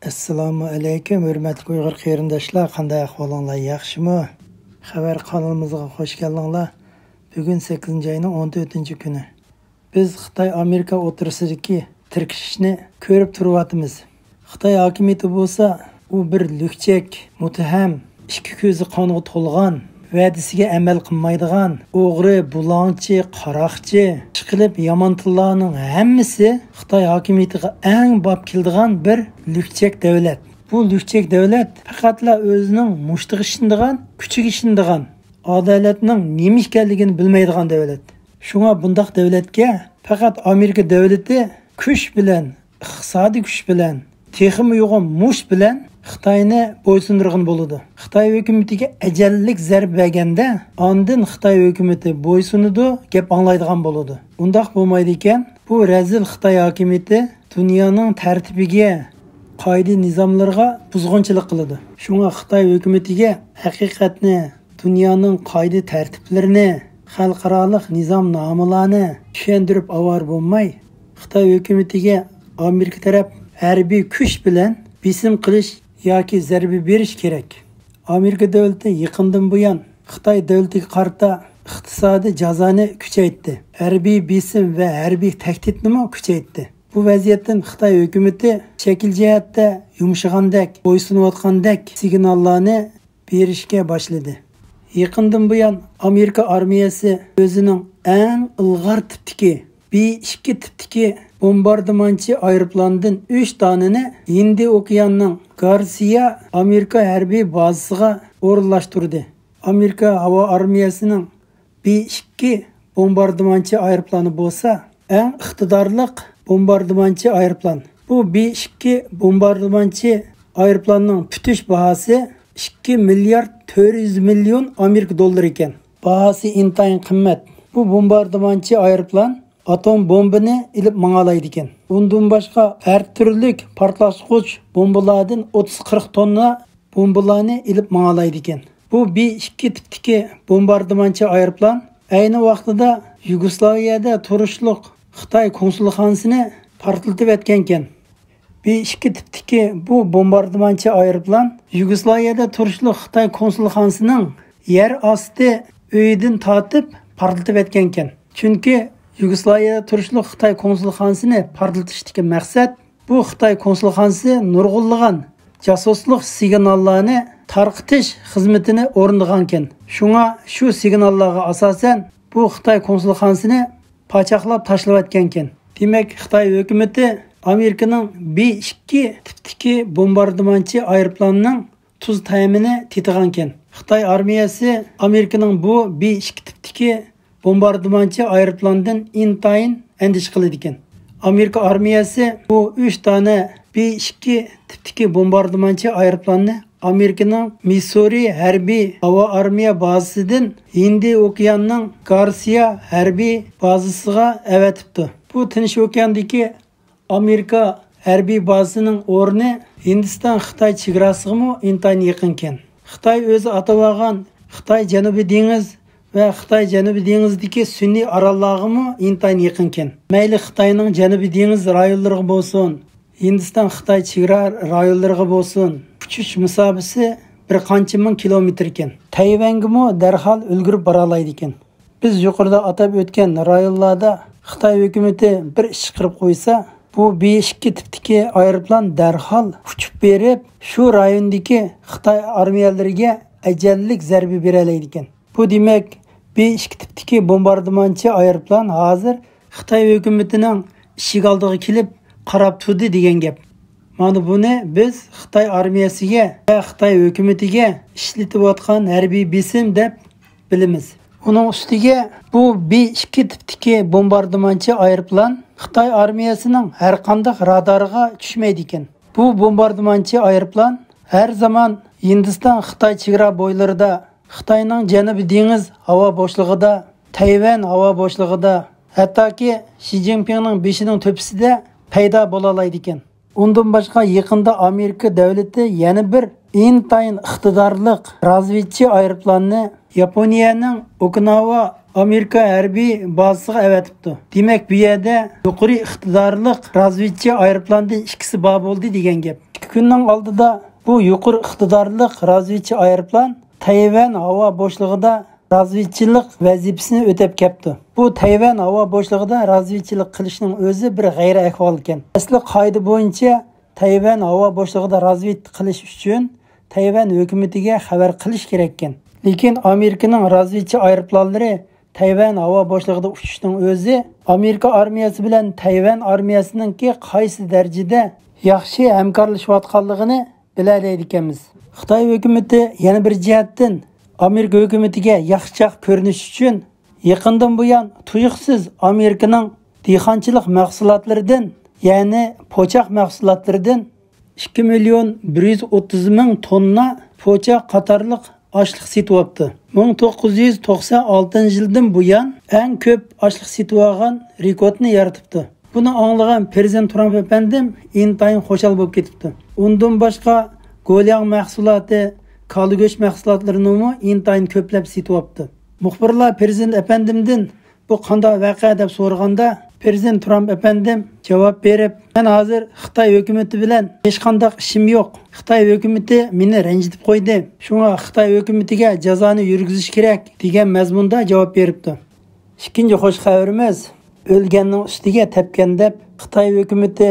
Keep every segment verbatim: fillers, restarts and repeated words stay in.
ئەسسالامۇ ئەلەيكۇم، ھۆرمەتلىك ئۇيغۇر قېرىنداشلار، قانداق ئەھۋالىڭلار، ياخشىمۇ؟ خەۋەر قانىلىمىزغا خوش كەلدىڭلار. بۈگۈن سەككىزىنچى ئاينىڭ ئون تۆتىنچى كۈنى. بىز خىتاي ئامېرىكا ئوتتۇرىسىدىكى تىركىشىشنى كۆرۈپ تۇرۇۋاتىمىز. خىتاي ھاكىمىيىتى بولسا، ئۇ بىر لۈكچەك، مۇتتەھەم، ئىككى كۆزى قانغا تولغان، ۋەدىسىگە ئەمەل قىلمايدىغان، ئوغرى، بۇلاڭچى، قاراقچى، ئىشقىلىپ يامان تىللارنىڭ ھەممىسى خىتاي ھاكىمىيىتىگە ئەڭ باب كېلىدىغان بىر لۈكچەك دۆلەت. بۇ لۈكچەك دۆلەت پەقەتلا ئۆزىنىڭ مۇشتىغا ئىشىنىدىغان، كۈچىگە ئىشىنىدىغان، ئادالەتنىڭ نېمە ئىكەنلىكىنى بىلمەيدىغان دۆلەت. شۇڭا بۇنداق دۆلەتكە پەقەت ئامېرىكا دۆلىتى كۈچ بىلەن، ئىقتىسادىي كۈچ بىلەن، تېخىمۇ يوغان مۇشت بىلەن خىتاينى بويسۇندۇرغىلى بولىدۇ. خىتاي ھۆكۈمىتىگە ئەجەللىك زەربە بەرگەندە، ئاندىن خىتاي ھۆكۈمىتى بويسۇنىدۇ، گەپ ئاڭلايدىغان بولىدۇ. ئۇنداق بولمايدىكەن، بۇ رەزىل خىتاي ھاكىمىيىتى دۇنيانىڭ تەرتىپىگە، قائىدە نىزاملىرىغا بۇزغۇنچىلىق قىلىدۇ. شۇڭا خىتاي ھۆكۈمىتىگە ھەقىقەتنى، دۇنيانىڭ قائىدە تەرتىپلىرىنى، خەلقئارالىق نىزامنامىلارنى چۈشەندۈرۈپ ئاۋارە بولماي، خىتاي ھۆكۈمىتىگە ئامېرىكا تەرەپ ھەربىي كۈچ بىلەن بېسىم قىلىش ياكى زەربە بېرىش كېرەك. ئامېرىكا دۆلىتى يېقىندىن بۇيان خىتاي دۆلىتىگە قارىتا ئىقتىسادىي جازانى كۈچەيتتى، ھەربىي بېسىم ۋە ھەربىي تەھدىتنىمۇ كۈچەيتتى. بۇ ۋەزىيەتتىن خىتاي ھۆكۈمىتى شەكىل جەھەتتە يۇمشىغاندەك، بويسۇنۇۋاتقاندەك سىگناللارنى بېرىشكە باشلىدى. يېقىندىن بۇيان ئامېرىكا ئارمىيەسى ئۆزىنىڭ ئەڭ ئىلغار تىپتىكى بى ئىككى تىپتىكى بومباردىمانچى ئايروپىلاندىن ئۈچ دانىنى ھىندى ئوكيانىنىڭ گارسىيا ئامېرىكا ھەربىي بازىسىغا ئورۇنلاشتۇردى. ئامېرىكا ھاۋا ئارمىيەسىنىڭ بى ئىككى بومباردىمانچى ئايروپىلانى بولسا ئەڭ ئىقتىدارلىق بومباردىمانچى ئايروپىلان. بۇ بى ئىككى بومباردىمانچى ئايروپىلاننىڭ پۈتۈش باھاسى ئىككى مىليارد تۆت يۈز مىليون ئامېرىكا دوللىرى ئىكەن. باھاسى ئىنتايىن قىممەت. بۇ بومباردىمانچى ئايروپىلان ئاتوم بومبىنى ئېلىپ ماڭالايدىكەن. ئۇندىن باشقا ھەر تۈرلۈك پارتلاتقۇچ بومبىلاردىن ئوتتۇز قىرىق توننا بومبىلارنى ئېلىپ ماڭالايدىكەن. بۇ بى ئىككى تىپتىكى بومباردىمانچى ئايروپىلان ئەينى ۋاقتىدا يۇگوسلاۋىيەدە تۇرۇشلۇق خىتاي كونسۇلخانىسىنى پارتلىتىۋەتكەنكەن. بى ئىككى تىپتىكى بۇ بومباردىمانچى ئايروپىلان يۇگوسلاۋىيەدە تۇرۇشلۇق خىتاي كونسۇلخانىسىنىڭ يەر ئاستى ئۆيىدىن تارتىپ پارتلىتىۋەتكەنكەن. چۈنكى يۇگوسلاۋىيەدە تۇرۇشلۇق خىتاي كونسۇلخانىسىنى پارتلىتىشتىكى مەقسەت، بۇ خىتاي كونسۇلخانىسى نۇرغۇنلىغان جاسۇسلۇق سىگناللارنى تارقىتىش خىزمىتىنى ئورۇندىغانكەن. شۇڭا شۇ سىگناللارغا ئاساسەن بۇ خىتاي كونسۇلخانىسىنى پاچاقلاپ تاشلىۋەتكەنكەن. دېمەك، خىتاي ھۆكۈمىتى ئامېرىكىنىڭ بى ئىككى تىپتىكى بومباردىمانچى ئايروپىلانىنىڭ تۇز تەمىنى تېتىغانكەن. خىتاي ئارمىيەسى ئامېرىكىنىڭ بۇ بى ئىككى تىپتىكى بومباردىمانچى ئايروپىلاندىن ئىنتايىن ئەندىشە قىلىدىكەن. ئامېرىكا ئارمىيەسى بۇ ئۈچ دانە بى ئىككى تىپتىكى بومباردىمانچى ئايروپىلاننى ئامېرىكىنىڭ مىسسۇرى ھەربىي ھاۋا ئارمىيە بازىسىدىن ھىندى ئوكيانىنىڭ گارسىيا ھەربىي بازىسىغا ئەۋەتىپتۇ. بۇ تىنچ ئوكياندىكى ئامېرىكا ھەربىي بازىسىنىڭ ئورنى ھىندىستان خىتاي چېگراسىغىمۇ ئىنتايىن يېقىنكەن. خىتاي ئۆزى ئاتىۋالغان خىتاي جەنۇبىي دېڭىز ۋە خىتاي جەنۇبىي دېڭىزىدىكى سۈنئىي ئاراللارغىمۇ ئىنتايىن يېقىنكەن. مەيلى خىتاينىڭ جەنۇبىي دېڭىز رايونلىرىغا بولسۇن، ھىندىستان خىتاي چېگرا رايونلىرىغا بولسۇن، ئۇچۇش مۇساپىسى بىر قانچە مىڭ كىلومېتىركەن. تەيۋەنگىمۇ دەرھال ئۈلگۈرۈپ بارالايدىكەن. بىز يۇقىرىدا ئاتاپ ئۆتكەن رايونلاردا خىتاي ھۆكۈمىتى بىر ئىش چىقىرىپ قويسا، بۇ بى ئىككى تىپتىكى ئايروپىلان دەرھال ئۇچۇپ بېرىپ، شۇ رايوندىكى خىتاي ئارمىيەلىرىگە ئەجەللىك زەربە بېرەلەيدىكەن. بۇ دېمەك، بى ئىككى تىپتىكى بومباردىمانچى ئايروپىلان ھازىر خىتاي ھۆكۈمىتىنىڭ ئىشىك ئالدىغا كېلىپ قاراپ تۇردى دېگەن گەپ. مانا بۇنى بىز خىتاي ئارمىيەسىگە ۋە خىتاي ھۆكۈمىتىگە ئىشلىتىۋاتقان ھەربىي بېسىم دەپ بىلىمىز. ئۇنىڭ ئۈستىگە بۇ بى ئىككى تىپتىكى بومباردىمانچى ئايروپىلان خىتاي ئارمىيەسىنىڭ ھەرقانداق رادارىغا چۈشمەيدىكەن. بۇ بومباردىمانچى ئايروپىلان ھەر زامان ھىندىستان خىتاي چېگرا بويلىرىدا، خىتاينىڭ جەنۇبىي دېڭىز ھاۋا بوشلۇقىدا، تەيۋەن ھاۋا بوشلۇقىدا، ھەتتاكى شى جىنپىڭنىڭ بېشىنىڭ تۆپىسىدە پەيدا بولالايدىكەن. ئۇندىن باشقا، يېقىندا ئامېرىكا دۆلىتى يەنە بىر ئىنتايىن ئىقتىدارلىق رازۋېدچى ئايروپىلاننى ياپونىيەنىڭ ئوكىناۋا ئامېرىكا ھەربىي بازىسىغا ئەۋەتىپتۇ. دېمەك، بۇ يەردە يۇقىرى ئىقتىدارلىق رازۋېدچى ئايروپىلاندىن ئىككىسى بار بولدى دېگەن گەپ. ئىككى كۈننىڭ ئالدىدا بۇ يۇقىرى ئىقتىدارلىق رازۋېدچى ئايروپىلان تەيۋەن ھاۋا بوشلۇقىدا رازۋېدچىلىق ۋەزىپىسىنى ئۆتەپ كەپتۇ. بۇ تەيۋەن ھاۋا بوشلۇقىدا رازۋېدچىلىق قىلىشنىڭ ئۆزى بىر غەيرىي ئەھۋال ئىكەن. ئەسلى قائىدە بويىچە تەيۋەن ھاۋا بوشلۇقىدا رازۋېدكا قىلىش ئۈچۈن تەيۋەن ھۆكۈمىتىگە خەۋەر قىلىش كېرەككەن. لېكىن ئامېرىكىنىڭ رازۋېدچى ئايروپىلانلىرى تەيۋەن ھاۋا بوشلۇقىدا ئۇچۇشنىڭ ئۆزى ئامېرىكا ئارمىيەسى بىلەن تەيۋەن ئارمىيەسىنىڭكى قايسى دەرىجىدە ياخشى ھەمكارلىشىۋاتقانلىقىنى بىلەلەيدىكەنمىز. خىتاي ھۆكۈمىتى يەنە بىر جەھەتتىن ئامېرىكا ھۆكۈمىتىگە ياخشىچاق كۆرۈنۈش ئۈچۈن يېقىندىن بۇيان تۇيۇقسىز ئامېرىكىنىڭ دېھقانچىلىق مەھسۇلاتلىرىدىن، يەنى پوچاق مەھسۇلاتلىرىدىن ئىككى مىليون بىر يۈز ئوتتۇز مىڭ توننا پوچاق قاتارلىق ئاشلىق سېتىۋاپتۇ. مىڭ توققۇز يۈز توقسان ئالتىنچى يىلدىن بۇيان ئەڭ كۆپ ئاشلىق سېتىۋالغان رېكورتنى يارىتىپتۇ. بۇنى ئاڭلىغان پىرېزىدېنت ترامپ ئەپەندىم ئىنتايىن خۇشال بولۇپ كېتىپتۇ. ئۇندىن باشقا گولياڭ مەھسۇلاتى، كالا گۆش مەھسۇلاتلىرىنىمۇ ئىنتايىن كۆپلەپ سېتىۋاپتۇ. مۇخبىرلار پىرېزىدېنت ئەپەندىمدىن بۇ قانداق ۋەقە دەپ سورىغاندا، پىرېزىدېنت ترامپ ئەپەندىم جاۋاب بېرىپ، مەن ھازىر خىتاي ھۆكۈمىتى بىلەن ھېچقانداق ئىشىم يوق. خىتاي ھۆكۈمىتى مېنى رەنجىتىپ قويدى. شۇڭا خىتاي ھۆكۈمىتىگە جازانى يۈرگۈزۈش كېرەك، دېگەن مەزمۇندا جاۋاب بېرىپتۇ. ئىككىنچى خۇش خەۋىرىمىز، ئۆلگەننىڭ ئۈستىگە تەپكەن دەپ خىتاي ھۆكۈمىتى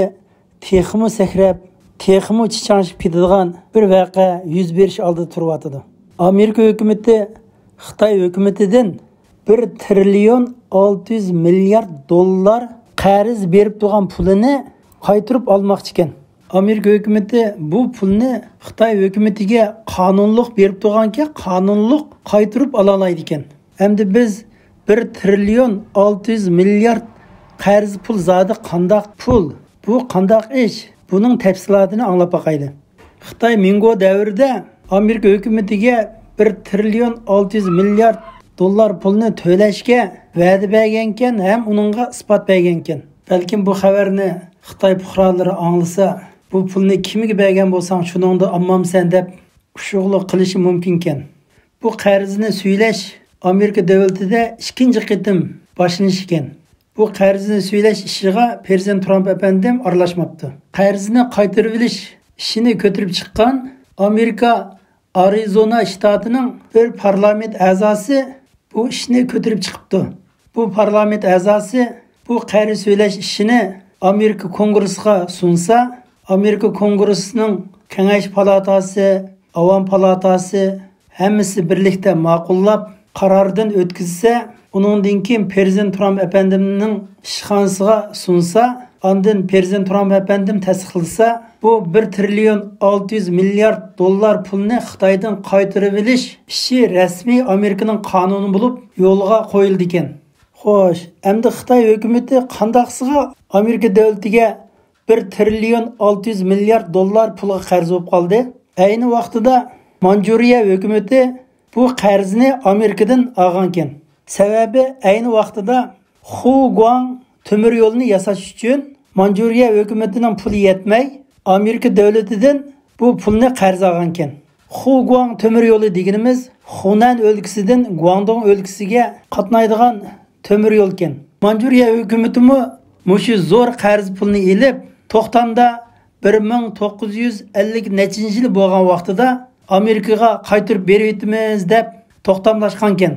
تېخىمۇ سەكرەپ، تېخىمۇ چىچاڭشىپ كېتىدىغان بىر ۋەقە يۈز بېرىش ئالدىدا تۇرۇۋاتىدۇ. ئامېرىكا ھۆكۈمىتى خىتاي ھۆكۈمىتىدىن بىر تىرىليون ئالتە يۈز مىليارد دوللار قەرز بېرىپ تۇرغان پۇلىنى قايتۇرۇپ ئالماقچىكەن. ئامېرىكا ھۆكۈمىتى بۇ پۇلنى خىتاي ھۆكۈمىتىگە قانۇنلۇق بېرىپ تۇرغانكەن، قانۇنلۇق قايتۇرۇپ ئالالايدىكەن. ئەمدى بىز بىر تىرىليون ئالتە يۈز مىليارد قەرز پۇل زادى قانداق پۇل؟ بۇ قانداق ئىش؟ بۇنىڭ تەپسىلاتىنى ئاڭلاپ باقايلى. خىتاي مىڭگو دەۋرىدە ئامېرىكا ھۆكۈمىتىگە بىر تىرىليون ئالتە يۈز مىليارد دوللار پۇلنى تۆلەشكە ۋەدە بەرگەنكەن ھەم ئۇنىڭغا ئىسپات بەرگەنكەن. بەلكىم بۇ خەۋەرنى خىتاي پۇقرالىرى ئاڭلىسا، بۇ پۇلنى كىمگە بەرگەن بولساڭ، شۇنىڭدا ئالمامسەن دەپ ئۇششۇقلۇق قىلىشى مۇمكىنكەن. بۇ قەرزنى سۈيلەش ئامېرىكا دۆلىتىدە ئىككىنچى قېتىم باشلىنىش ئىكەن. بۇ قەرزنى سۈيلەش ئىشىغا پىرېزىدېنت ترامپ ئەپەندىم ئارىلاشماپتۇ. قەرزنى قايتۇرۇۋېلىش ئىشىنى كۆتۈرۈپ چىققان ئامېرىكا ئارىزونا شتاتىنىڭ بىر پارلامېنت ئەزاسى بۇ ئىشنى كۆتۈرۈپ چىقىپتۇ. بۇ پارلامېنت ئەزاسى بۇ قەرز سۈيلەش ئىشىنى ئامېرىكا كونگرېسىغا سۇنسا، ئامېرىكا كونگرېسىنىڭ كېڭەش پالاتاسى، ئاۋام پالاتاسى ھەممىسى بىرلىكتە ماقۇللاپ، قاراردىن ئۆتكۈزسە، ئۇنىڭدىن كېيىن پىرېزىدېنت ترامپ ئەپەندىمنىڭ ئىشخانىسىغا سۇنسا، ئاندىن پىرېزىدېنت ترامپ ئەپەندىم تەستىقلىسا، بۇ بىر تىرىليون ئالتە يۈز مىليارد دوللار پۇلنى خىتايدىن قايتۇرۇۋېلىش ئىشى رەسمىي ئامېرىكىنىڭ قانۇنى بولۇپ يولغا قويۇلىدىكەن. خوش، ئەمدى خىتاي ھۆكۈمىتى قانداقسىغا ئامېرىكا دۆلىتىگە بىر تىرىليون ئالتە يۈز مىليارد دوللار پۇلغا قەرز بولۇپ قالدى؟ ئەينى ۋاقتىدا مانجۇرىيە ھۆكۈمىتى بۇ قەرزنى ئامېرىكىدىن ئالغانكەن. سەۋەبى، ئەينى ۋاقتىدا خۇگۇاڭ تۆمۈر يولىنى ياساش ئۈچۈن مانجۇرىيە ھۆكۈمىتىنىڭ پۇلى يەتمەي، ئامېرىكا دۆلىتىدىن بۇ پۇلنى قەرز ئالغانكەن. خۇگۇاڭ تۆمۈر يولى دېگىنىمىز خۇنەن ئۆلكىسىدىن گۇاڭدۇڭ ئۆلكىسىگە قاتنايدىغان تۆمۈر يولكەن. مانجۇرىيە ھۆكۈمىتىمۇ مۇشۇ زور قەرز پۇلنى ئېلىپ، توختامدا بىر مىڭ توققۇز يۈز ئەللىك نەچچىنچى يىلى بولغان ۋاقتىدا ئامېرىكىغا قايتۇرۇپ بېرىۋېتىمىز دەپ توختاملاشقانكەن.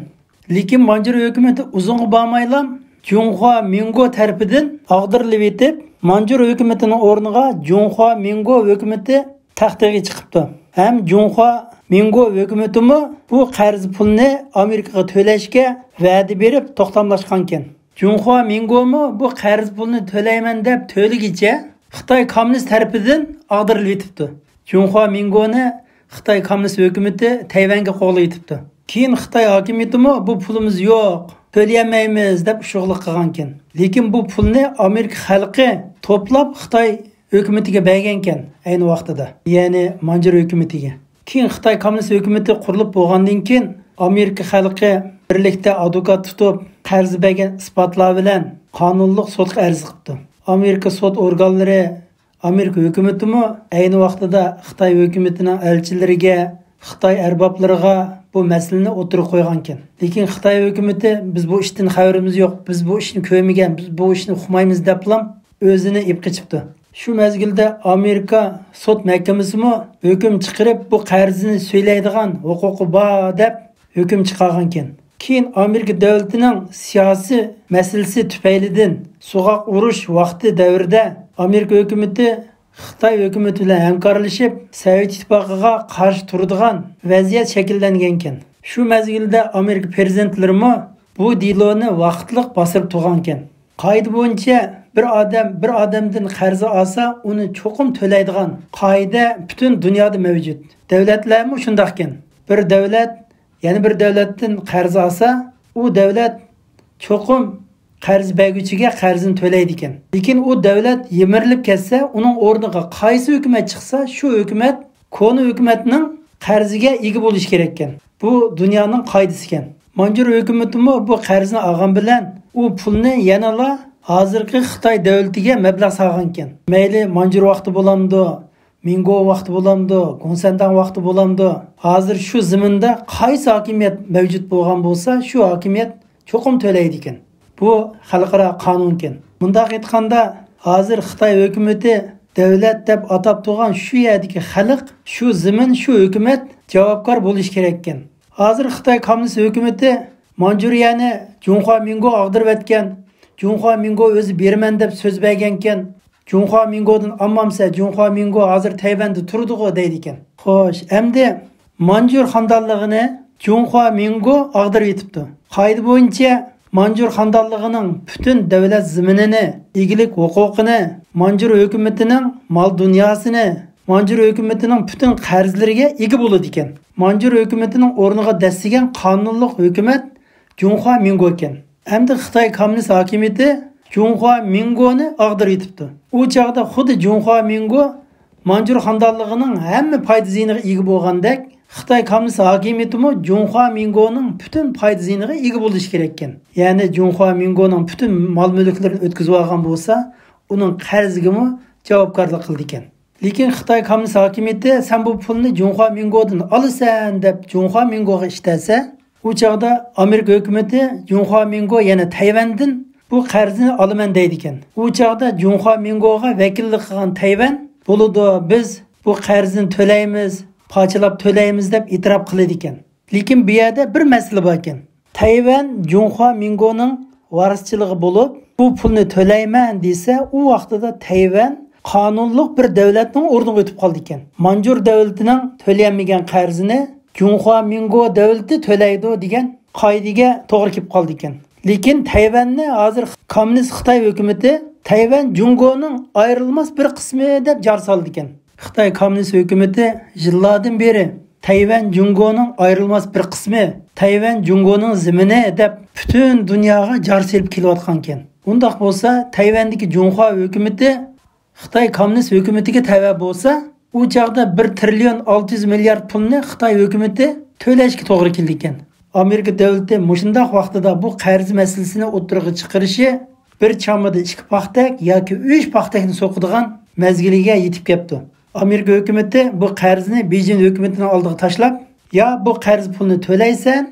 لېكىن مانجۇر ھۆكۈمىتى ئۇزۇنغا بارمايلا جۇڭخۇا مىڭگو تەرىپىدىن ئاغدۇرۇلۇۋېتىپ، مانجۇر ھۆكۈمىتىنىڭ ئورنىغا جۇڭخۇا مىڭگو ھۆكۈمىتى تەختىگە چىقىپتۇ. ھەم جۇڭخۇا مىڭگو ھۆكۈمىتىمۇ بۇ قەرز پۇلنى ئامېرىكىغا تۆلەشكە ۋەدە بېرىپ توختاملاشقانكەن. جۇڭخۇا مىڭگومۇ بۇ قەرز پۇلنى تۆلەيمەن دەپ تۆلىگىچە خىتاي كوممۇنىست تەرىپىدىن ئاغدۇرۇلۇۋېتىپتۇ. جۇڭخۇا مىڭگونى خىتاي كوممۇنىست ھۆكۈمىتى تەيۋەنگە قوغلىۋېتىپتۇ. كېيىن خىتاي ھاكىمىيىتىمۇ بۇ پۇلىمىز يوق، تۆلىيەلمەيمىز دەپ ئۇششۇقلۇق قىلغانكەن. لېكىن بۇ پۇلنى ئامېرىكا خەلقى توپلاپ خىتاي ھۆكۈمىتىگە بەرگەنكەن ئەينى ۋاقتىدا، يەنى مانجۇر ھۆكۈمىتىگە. كېيىن خىتاي كوممۇنىست ھۆكۈمىتى قۇرۇلۇپ بولغاندىن كېيىن ئامېرىكا خەلقى بىرلىكتە ئادۋوكات تۇتۇپ، قەرز بەرگەن ئىسپاتلار بىلەن قانۇنلۇق سوتقا ئەرز قىپتۇ. ئامېرىكا سوت ئورگانلىرى، ئامېرىكا ھۆكۈمىتىمۇ ئەينى ۋاقتىدا خىتاي ھۆكۈمىتىنىڭ ئەلچىلىرىگە، خىتاي ئەربابلىرىغا بۇ مەسىلىنى ئوتتۇرىغا قويغانكەن. لېكىن خىتاي ھۆكۈمىتى، بىز بۇ ئىشتىن خەۋىرىمىز يوق، بىز بۇ ئىشنى كۆرمىگەن، بىز بۇ ئىشنى ئۇقمايمىز دەپلا ئۆزىنى ئېلىپ قېچىپتۇ. شۇ مەزگىلدە ئامېرىكا سوت مەھكىمىسىمۇ ھۆكۈم چىقىرىپ، بۇ قەرزنى سۈيلەيدىغان ھوقۇقى بار دەپ ھۆكۈم چىقارغانكەن. كېيىن ئامېرىكا دۆلىتىنىڭ سىياسىي مەسىلىسى تۈپەيلىدىن سوغۇق ئۇرۇش ۋاقتى دەۋرىدە ئامېرىكا ھۆكۈمىتى خىتاي ھۆكۈمىتى بىلەن ھەمكارلىشىپ، سوۋېت ئىتتىپاقىغا قارشى تۇرىدىغان ۋەزىيەت شەكىللەنگەنكەن. شۇ مەزگىلدە ئامېرىكا پىرېزىدېنتلىرىمۇ بۇ دېلونى ۋاقىتلىق باستۇرۇپ تۇرغانكەن. قائىدە بويىچە بىر ئادەم بىر ئادەمدىن قەرز ئالسا، ئۇنى چوقۇم تۆلەيدىغان قائىدە پۈتۈن دۇنيادا مەۋجۇت. دۆلەتلەرمۇ شۇنداقكەن. بىر دۆلەت يەنە بىر دۆلەتتىن قەرز ئالسا، ئۇ دۆلەت چوقۇم قەرز بەرگۈچىگە قەرزىنى تۆلەيدىكەن. لېكىن ئۇ دۆلەت يىمىرىلىپ كەتسە، ئۇنىڭ ئورنىغا قايسى ھۆكۈمەت چىقسا، شۇ ھۆكۈمەت كونا ھۆكۈمەتنىڭ قەرزىگە ئىگە بولۇشى كېرەككەن. بۇ دۇنيانىڭ قائىدىسىكەن. مانجۇر ھۆكۈمىتىمۇ بۇ قەرزنى ئالغان بىلەن ئۇ پۇلنى يەنىلا ھازىرقى خىتاي دۆلىتىگە مەبلەغ سالغانكەن. مەيلى مانجۇر ۋاقتى بولامدۇ، مىڭگو ۋاقتى بولامدۇ، گوڭسەنداڭ ۋاقتى بولامدۇ، ھازىر شۇ زېمىندا قايسى ھاكىمىيەت مەۋجۇت بولغان بولسا، شۇ ھاكىمىيەت چوقۇم تۆلەيدىكەن. بۇ خەلقئارا قانۇنكەن. مۇنداق ئېيتقاندا، ھازىر خىتاي ھۆكۈمىتى دۆلەت دەپ ئاتاپ تۇرغان شۇ يەردىكى خەلق، شۇ زېمىن، شۇ ھۆكۈمەت جاۋابكار بولۇشى كېرەككەن. ھازىر خىتاي كوممۇنىست ھۆكۈمىتى مانجۇرىيەنى جۇڭخۇا مىڭگو ئاغدۇرۇۋەتكەن. جۇڭخۇا مىڭگو ئۆزى بېرىمەن دەپ سۆز بەرگەنكەن. جۇڭخۇا مىڭگودىن ئالمامسە، جۇڭخۇا مىڭگو ھازىر تەيۋەندە تۇرىدىغۇ دەيدىكەن. خوش، ئەمدى مانجۇر خاندانلىقىنى جۇڭخۇا مىڭگو ئاغدۇرۇۋېتىپتۇ. قائىدە بويىچە مانجۇر خاندانلىقىنىڭ پۈتۈن دۆلەت زېمىنىنى، ئىگىلىك ھوقۇقىنى، مانجۇر ھۆكۈمىتىنىڭ مال دۇنياسىنى، مانجۇر ھۆكۈمىتىنىڭ پۈتۈن قەرزلىرىگە ئىگە بولىدىكەن. مانجۇر ھۆكۈمىتىنىڭ ئورنىغا دەسسىگەن قانۇنلۇق ھۆكۈمەت جۇڭخۇا مىڭگو ئىكەن. ئەمدى خىتاي كوممۇنىست ھاكىمىيىتى جۇڭخۇا مىڭگونى ئاغدۇرۇۋېتىپتۇ. ئۇ چاغدا خۇددى جۇڭخۇا مىڭگو مانجۇر خاندانلىقىنىڭ ھەممە پايدا زىيىنىغا ئىگە بولغاندەك، خىتاي كوممۇنىست ھاكىمىيىتىمۇ جۇڭخۇا مىڭگونىڭ پۈتۈن پايدا زىيىنىغا ئىگە بولۇشى كېرەككەن. يەنى جۇڭخۇا مىڭگونىڭ پۈتۈن مال-مۈلۈكلىرىنى ئۆتكۈزۈۋالغان بولسا، ئۇنىڭ قەرزىگىمۇ جاۋابكارلىق قىلىدىكەن. لېكىن خىتاي كوممۇنىست ھاكىمىيىتى، «سەن بۇ پۇلنى جۇڭخۇا مىڭگودىن ئالىسەن» دەپ جۇڭخۇا مىڭگوغا ئىشتەسە، ئۇ چاغدا ئامېرىكا ھۆكۈمىتى، «جۇڭخۇا مىڭگو يەنە تەيۋەندىن بۇ قەرزنى ئالىمەن» دەيدىكەن. ئۇ چاغدا جۇڭخۇا مىڭگوغا ۋەكىللىك قىلغان تەيۋەن، «بولىدۇ، بىز بۇ قەرزنى تۆلەيمىز، پارچىلاپ تۆلەيمىز» دەپ ئېتىراپ قىلىدىكەن. لېكىن بۇ يەردە بىر مەسىلە باركەن. تەيۋەن جۇڭخۇا مىڭگونىڭ ۋارىسچىلىقى بولۇپ، بۇ پۇلنى تۆلەيمەن دېسە، ئۇ ۋاقتىدا تەيۋەن قانۇنلۇق بىر دۆلەتنىڭ ئورنىغا ئۆتۈپ قالىدىكەن. مانجۇر دۆلىتىنىڭ تۆلىيەلمىگەن قەرزىنى جۇڭخۇا مىڭگو دۆلىتى تۆلەيدۇ دېگەن قائىدىگە توغرا كېلىپ قالىدىكەن. لېكىن تەيۋەننى ھازىر كوممۇنىست خىتاي ھۆكۈمىتى تەيۋەن جۇڭگونىڭ ئايرىلماس بىر قىسمى دەپ جار سالىدىكەن. خىتاي كوممۇنىست ھۆكۈمىتى يىللاردىن بېرى تەيۋەن جۇڭگونىڭ ئايرىلماس بىر قىسمى، تەيۋەن جۇڭگونىڭ زېمىنى دەپ پۈتۈن دۇنياغا جار سېلىپ كېلىۋاتقانكەن. ئۇنداق بولسا، تەيۋەندىكى جۇڭخۇا ھۆكۈمىتى خىتاي كوممۇنىست ھۆكۈمىتىگە تەۋە بولسا، ئۇ چاغدا بىر تىرىليون ئالتە يۈز مىليارد پۇلنى خىتاي ھۆكۈمىتى تۆلەشكە توغرا كېلىدىكەن. ئامېرىكا دۆلىتى مۇشۇنداق ۋاقتىدا بۇ قەرز مەسىلىسىنى ئوتتۇرىغا چىقىرىشى بىر چامىدا ئىككى پاختەك ياكى ئۈچ پاختەكنى سوقىدىغان مەزگىلىگە يېتىپ كەپتۇ. ئامېرىكا ھۆكۈمىتى بۇ قەرزنى بېيجىڭ ھۆكۈمىتىنىڭ ئالدىغا تاشلاپ، يا بۇ قەرز پۇلنى تۆلەيسەن،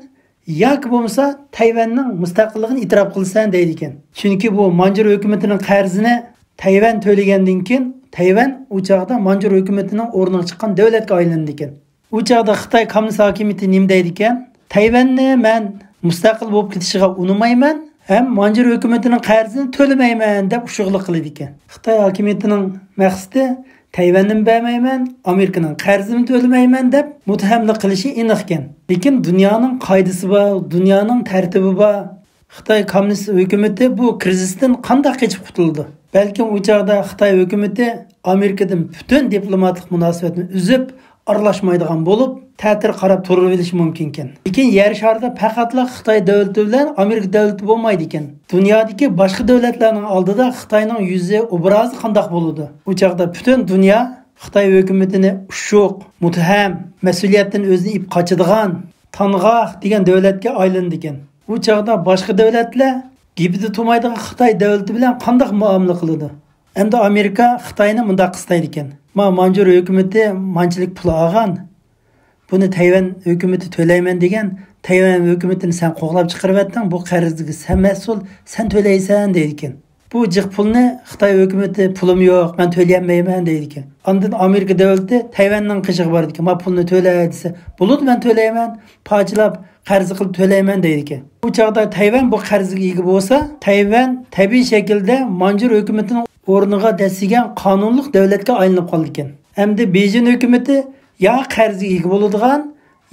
ياكى بولمىسا تەيۋەننىڭ مۇستەقىللىقىنى ئېتىراپ قىلىسەن دەيدىكەن. چۈنكى بۇ مانجۇر ھۆكۈمىتىنىڭ قەرزىنى تەيۋەن تۆلىگەندىن كېيىن، تەيۋەن ئۇ چاغدا مانجۇر ھۆكۈمىتىنىڭ ئورنىغا چىققان دۆلەتكە ئايلىنىدىكەن. ئۇ چاغدا خىتاي كوممۇنىست ھاكىمىيىتى نېمە دەيدىكەن؟ تەيۋەننى مەن مۇستەقىل بولۇپ كېتىشىغا ئۇنىمايمەن ھەم مانجۇر ھۆكۈمىتىنىڭ قەرزىنى تۆلىمەيمەن دەپ ئۇششۇقلۇق قىلىدىكەن. خىتاي ھاكىمىيىتىنىڭ مەقسىتى، تەيۋەننىمۇ بەرمەيمەن، ئامېرىكىنىڭ قەرزىنىمۇ تۆلىمەيمەن دەپ مۇتتەھەملىك قىلىشى ئېنىقكەن. لېكىن دۇنيانىڭ قائىدىسى بار، دۇنيانىڭ تەرتىپى بار. خىتاي كوممۇنىست ھۆكۈمىتى بۇ كىرىزىستىن قانداق قېچىپ قۇتۇلىدۇ؟ بەلكىم ئۇ چاغدا خىتاي ھۆكۈمىتى ئامېرىكىدىن پۈتۈن دىپلوماتلىق مۇناسىۋەتنى ئۈزۈپ، ئارىلاشمايدىغان بولۇپ، تەتۈر قاراپ تۇرۇۋېلىشى مۇمكىنكەن. لېكىن يەر شارىدا پەقەتلا خىتاي دۆلىتى بىلەن ئامېرىكا دۆلىتى بولمايدىكەن. دۇنيادىكى باشقا دۆلەتلەرنىڭ ئالدىدا خىتاينىڭ يۈزى، ئوبرازى قانداق بولىدۇ؟ ئۇ چاغدا پۈتۈن دۇنيا خىتاي ھۆكۈمىتىنى ئۇششۇق، مۇتتەھەم، مەسئۇلىيەتتىن ئۆزىنى ئېلىپ قاچىدىغان، تانغاق دېگەن دۆلەتكە ئايلىنىدىكەن. ئۇ چاغدا باشقا دۆلەتلەر گېپىدە تۇرمايدىغان خىتاي دۆلىتى بىلەن قانداق مۇئامىلە قىلىدۇ؟ ئەمدى ئامېرىكا خىتاينى مۇنداق قىستايدىكەن. ما مانجۇر ھۆكۈمىتى مانچىلىك پۇل ئالغان، بۇنى تەيۋەن ھۆكۈمىتى تۆلەيمەن دېگەن، تەيۋەن ھۆكۈمىتىنى سەن قوغلاپ چىقىرىۋەتتىڭ، بۇ قەرزگە سەن مەسئۇل، سەن تۆلەيسەن دەيدىكەن. بۇ جىق پۇلنى خىتاي ھۆكۈمىتى، پۇلۇم يوق، مەن تۆلىيەلمەيمەن دەيدىكەن. ئاندىن ئامېرىكا دۆلىتى تەيۋەننىڭ قېشىغا بارىدىكەن، ما پۇلنى تۆلە دېسە، بولىدۇ، مەن تۆلەيمەن، پارچىلاپ قەرز قىلىپ تۆلەيمەن دەيدىكەن. بۇ چاغدا تەيۋەن بۇ قەرزگە ئىگە بولسا، تەيۋەن تەبىئىي شەكىلدە مانجۇر ھۆكۈمىتىنىڭ ئورنىغا دەسسىگەن قانۇنلۇق دۆلەتكە ئايلىنىپ قالىدىكەن. ئەمدى بېيجىڭ ھۆكۈمىتى يا قەرزگە ئىگە بولىدىغان،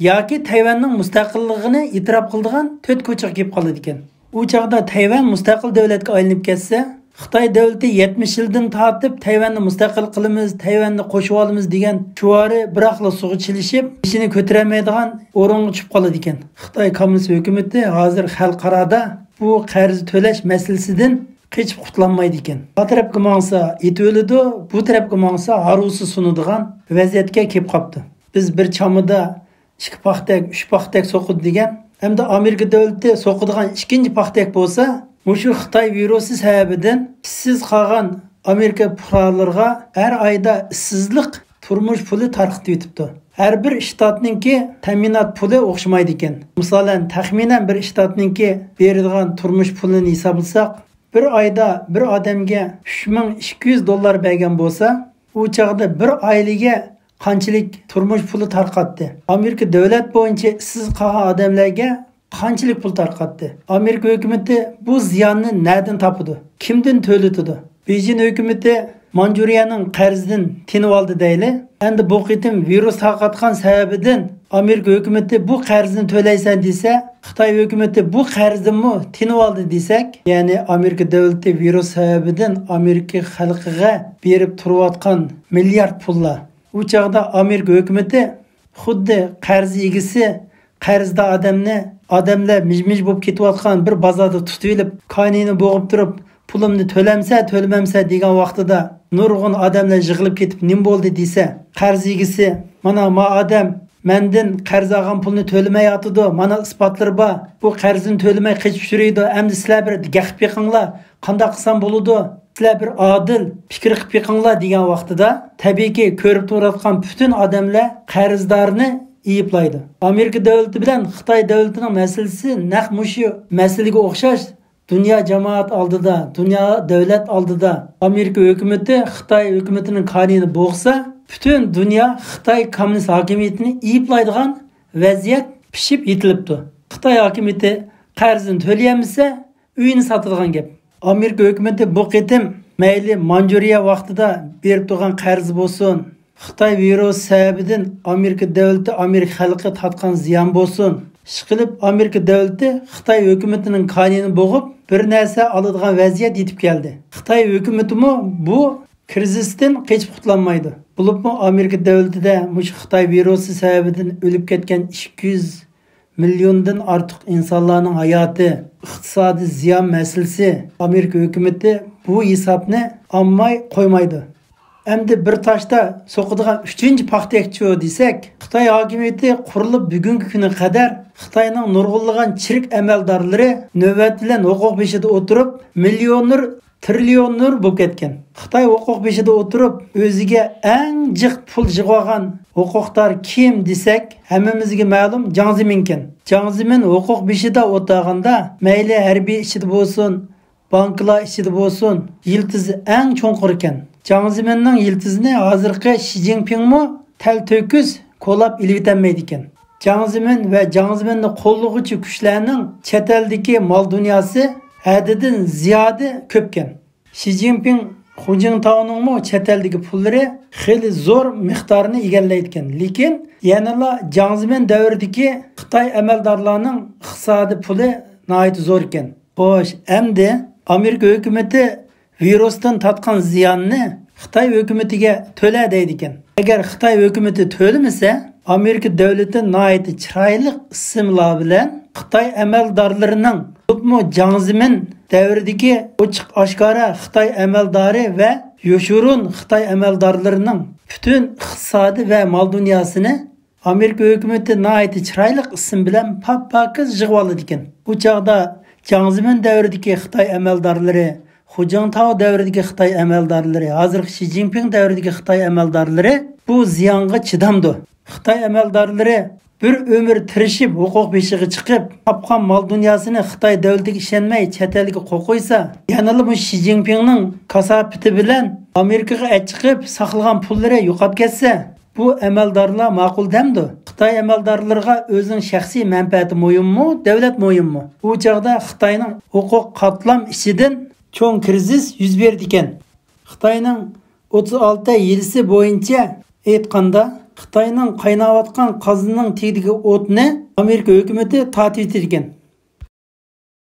ياكى تەيۋەننىڭ مۇستەقىللىقىنى ئېتىراپ قىلىدىغان تۆت كوچىغا كېلىپ قالىدىكەن. ئۇ چاغدا تەيۋەن مۇستەقىل دۆلەتكە ئايلىنىپ كەتسە، خىتاي دۆلىتى يەتمىش يىلدىن تارتىپ تەيۋەننى مۇستەقىل قىلىمىز، تەيۋەننى قوشۇۋالىمىز دېگەن شوئارى بىراقلا سۇغا چىلىشىپ، بېشىنى كۆتۈرەلمەيدىغان ئورۇنغا چۈشۈپ قالىدىكەن. خىتاي كوممۇنىست ھۆكۈمىتى ھازىر خەلقئارادا بۇ قەرز تۆلەش مەسىلىسىدىن قېچىپ قۇتۇلالمايدىكەن. ئا تەرەپكە ماڭسا ئېتىۋېلىدۇ، بۇ تەرەپكە ماڭسا ھارۋىسى سۇنىدىغان ۋەزىيەتكە كېلىپ قاپتۇ. بىز بىر چامىدا ئىككى پاختەك، ئۈچ پاختەك سوقىدۇ دېگەن. ئەمدى ئامېرىكا دۆلىتى سوقىدىغان ئىككىنچى پاختەك بولسا، مۇشۇ خىتاي ۋىرۇسى سەۋەبىدىن ئىشسىز قالغان ئامېرىكا پۇقرالىرىغا ھەر ئايدا ئىشسىزلىق تۇرمۇش پۇلى تارقىتىۋېتىپتۇ. ھەر بىر شتاتنىڭكى تەمىنات پۇلى ئوخشىمايدىكەن. مىسالەن، تەخمىنەن بىر شتاتنىڭكى بېرىدىغان تۇرمۇش پۇلىنى ھېسابلىساق، بىر ئايدا بىر ئادەمگە ئۈچ مىڭ ئىككى يۈز دوللار بەرگەن بولسا، ئۇ چاغدا بىر ئائىلىگە قانچىلىك تۇرمۇش پۇلى تارقاتتى؟ ئامېرىكا دۆلەت بويىچە ئىشسىز قالغان ئادەملەرگە قانچىلىك پۇل تارقاتتى؟ ئامېرىكا ھۆكۈمىتى بۇ زىياننى نەدىن تاپىدۇ؟ كىمدىن تۆلىتىدۇ؟ بېيجىڭ ھۆكۈمىتى مانجۇرىيەنىڭ قەرزىدىن تىنىۋالدى دەيلى. ئەمدى بۇ قېتىم ۋىرۇس تارقاتقان سەۋەبىدىن ئامېرىكا ھۆكۈمىتى بۇ قەرزنى تۆلەيسەن دېسە، خىتاي ھۆكۈمىتى بۇ قەرزدىنمۇ تىنىۋالدى دېسەك، يەنى ئامېرىكا دۆلىتى ۋىرۇس سەۋەبىدىن ئامېرىكا خەلقىگە بېرىپ تۇرۇۋاتقان مىليارد پۇللار، ئۇ چاغدا ئامېرىكا ھۆكۈمىتى خۇددى قەرز ئىگىسى قەرزدار ئادەمنى، ئادەملەر مىج-مىج بولۇپ كېتىۋاتقان بىر بازاردا تۇتۇۋېلىپ، كانىيىنى بوغۇپ تۇرۇپ، پۇلۇمنى تۆلەمسە، تۆلىمەمسە دېگەن ۋاقتىدا، نۇرغۇن ئادەملەر يىغىلىپ كېتىپ، نېمە بولدى دېسە، قەرز ئىگىسى، مانا، ما ئادەم مەندىن قەرز ئالغان پۇلنى تۆلىمەيۋاتىدۇ، مانا ئىسپاتلىرى بار، بۇ قەرزىنى تۆلىمەي قېچىپ يۈرىدۇ، ئەمدى سىلەر بىر گەپ قىلىپ بېقىڭلار، قانداق قىلسام بولىدۇ؟ سىلەر بىر ئادىل پىكىر قىلىپ بېقىڭلار دېگەن ۋاقتىدا، تەبىئىيكى، كۆرۈپ تۇرۇۋاتقان پۈتۈن ئادەملەر قەرزدارنى ئەيىبلەيدۇ. ئامېرىكا دۆلىتى بىلەن خىتاي دۆلىتىنىڭ مەسىلىسى نەق مۇشۇ مەسىلىگە ئوخشاش. دۇنيا جامائەت ئالدىدا، دۇنيا دۆلەت ئالدىدا ئامېرىكا ھۆكۈمىتى خىتاي ھۆكۈمىتىنىڭ كانىيىنى بوغسا، پۈتۈن دۇنيا خىتاي كوممۇنىست ھاكىمىيىتىنى ئەيىبلەيدىغان ۋەزىيەت پىشىپ يېتىلىپتۇ. خىتاي ھاكىمىيىتى قەرزىنى تۆلىيەلمىسە، ئۆيىنى ساتىدىغان گەپ. ئامېرىكا ھۆكۈمىتى بۇ قېتىم مەيلى مانجۇرىيە ۋاقتىدا بېرىپ تۇرغان قەرز بولسۇن، خىتاي ۋىرۇسى سەۋەبىدىن ئامېرىكا دۆلىتى، ئامېرىكا خەلقى تارتقان زىيان بولسۇن، ئىشقىلىپ ئامېرىكا دۆلىتى خىتاي ھۆكۈمىتىنىڭ كانىيىنى بوغۇپ، بىر نەرسە ئالىدىغان ۋەزىيەت يېتىپ كەلدى. خىتاي ھۆكۈمىتىمۇ بۇ كىرىزىستىن قېچىپ قۇتۇلالمايدۇ. بولۇپمۇ ئامېرىكا دۆلىتىدە مۇشۇ خىتاي ۋىرۇسى سەۋەبىدىن ئۆلۈپ كەتكەن ئىككى يۈز مىليوندىن ئارتۇق ئىنسانلارنىڭ ھاياتى، ئىقتىسادىي زىيان مەسىلىسى، ئامېرىكا ھۆكۈمىتى بۇ ھېسابنى ئالماي قويمايدۇ. ئەمدى بىر تاشتا سوقىدىغان ئۈچىنچى پاختەكچۇ دېسەك، خىتاي ھاكىمىيىتى قۇرۇلۇپ بۈگۈنكى كۈنگە قەدەر خىتاينىڭ نۇرغۇنلىغان چىرىك ئەمەلدارلىرى نۆۋەت بىلەن ھوقۇق بېشىدا ئولتۇرۇپ، مىليونېر، تىرىليونېر بولۇپ كەتكەن. خىتاي ھوقۇق بېشىدا ئولتۇرۇپ، ئۆزىگە ئەڭ جىق پۇل يىغىۋالغان ھوقۇقدار كىم دېسەك، ھەممىمىزگە مەلۇم، جاڭ زېمىنكەن. جاڭ زېمىن ھوقۇق بېشىدا ئولتۇرغاندا، مەيلى ھەربىي ئىچىدە بولسۇن، بانكىلار ئىچىدە بولسۇن، يىلتىزى ئەڭ چوڭقۇر ئىكەن. جاڭ زېمىننىڭ يىلتىزىنى ھازىرقى شى جىنپىڭمۇ تەلتۆكۈس كولاپ ئېلىۋېتەلمەيدىكەن. جاڭ زېمىن ۋە جاڭ زېمىننى قوللىغۇچى كۈچلەرنىڭ چەت ئەلدىكى مال دۇنياسى ھەددىدىن زىيادە كۆپكەن. شى جىنپىڭ، خۇ جىنتاۋنىڭمۇ چەت ئەلدىكى پۇللىرى خېلى زور مىقدارنى ئىگىلەيدىكەن. لېكىن يەنىلا جاڭ زېمىن دەۋرىدىكى خىتاي ئەمەلدارلارنىڭ ئىقتىسادىي پۇلى ناھايىتى زور ئىكەن. خوش، ئەمدى ئامېرىكا ھۆكۈمىتى ۋىرۇستىن تارتقان زىياننى خىتاي ھۆكۈمىتىگە تۆلە دەيدىكەن. ئەگەر خىتاي ھۆكۈمىتى تۆلىمىسە، ئامېرىكا دۆلىتى ناھايىتى چىرايلىق ئىسىملار بىلەن خىتاي ئەمەلدارلىرىنىڭ، بولۇپمۇ جاڭ زېمىن دەۋرىدىكى ئوچۇق ئاشكارا خىتاي ئەمەلدارى ۋە يوشۇرۇن خىتاي ئەمەلدارلىرىنىڭ پۈتۈن ئىقتىسادى ۋە مال دۇنياسىنى ئامېرىكا ھۆكۈمىتى ناھايىتى چىرايلىق ئىسىم بىلەن پاپپاكىز يىغىۋالىدىكەن. ئۇ چاغدا جاڭ زېمىن دەۋرىدىكى خىتاي ئەمەلدارلىرى خۇجىڭتاۋ دەۋرىدىكى خىتاي ئەمەلدارلىرى، ھازىرقى شى جىنپىڭ دەۋرىدىكى خىتاي ئەمەلدارلىرى بۇ زىيانغا چىدامدۇ؟ خىتاي ئەمەلدارلىرى بىر ئۆمۈر تىرىشىپ ھوقۇق بېشىغا چىقىپ، تاپقان مال دۇنياسىنى خىتاي دۆلىتىگە ئىشەنمەي چەت ئەلگە قوقۇيسا، يەنىلا مۇشۇ شى جىنپىڭنىڭ كاساپىتى بىلەن ئامېرىكىغا ئەچىقىپ ساقلىغان پۇللىرى يوقاپ كەتسە، بۇ ئەمەلدارلار ماقۇل دەمدۇ؟ خىتاي ئەمەلدارلىرىغا ئۆزىنىڭ شەخسىي مەنپەئەتى مۇھىممۇ، دۆلەت مۇھىممۇ؟ ئۇ چاغدا خىتاينىڭ ھوقۇق قاتلام ئىچىدىن چوڭ كىرىزىس يۈز بېرىدىكەن. خىتاينىڭ ئوتتۇز ئالتە يىلىسى بويىچە ئېيتقاندا، خىتاينىڭ قايناۋاتقان قازىنىنىڭ تېگىدىكى ئوتنى ئامېرىكا ھۆكۈمىتى تارتىۋېتىدىكەن.